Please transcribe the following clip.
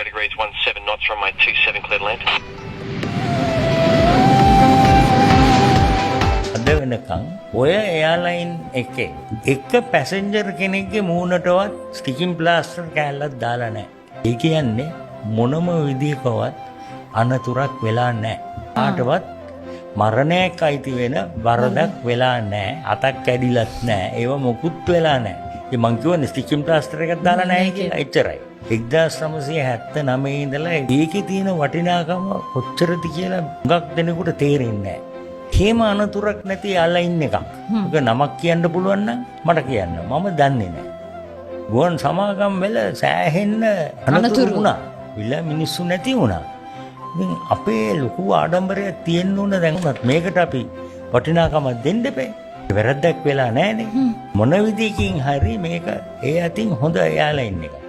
0 degrees 17 knots, runway 27, clear to land. අද වෙනකන් ඔය එයාලයින් එකේ එක පැසෙන්ජර් කෙනෙක්ගේ මූණටවත් ස්ටිකින් ප්ලාස්ටර් කෑල්ලක් දාලා නැහැ. ඒ කියන්නේ මොනම විදිහකවත් අනතුරක් වෙලා නැහැ. කාටවත් මරණයක් අයිති වෙන වරදක් වෙලා නැහැ. අතක් කැඩිලත් නැහැ. ඒව මොකුත් වෙලා නැහැ. ඉතින් මං කියවනේ ස්ටිකින් ප්ලාස්ටර් එකක් දාලා නැහැ කියලා. එච්චරයි. 1979 ඉඳලා ඒකේ තියෙන වටිනාකම කොච්චරද කියලා හුඟක් දෙනෙකුට තේරෙන්නේ නැහැ. හේම අනතුරක් නැති එයාලයින් එකක්. ඒක නමක් කියන්න පුළුවන් නම් මට කියන්න. මම දන්නේ නැහැ. ගුවන් සමාගම් වල සෑහෙන්න අනතුරු වුණා. විල මිනිස්සු නැති වුණා. ඉතින් අපේ ලොකු ආඩම්බරයක් තියෙන්න ඕන දැන් උනත් මේකට අපි වටිනාකමක් දෙන්න එපේ. වැරද්දක් වෙලා නැහනේ. මොන විදියකින් හරි මේක ඒ අතින් හොඳ එයාලයින් එකක්.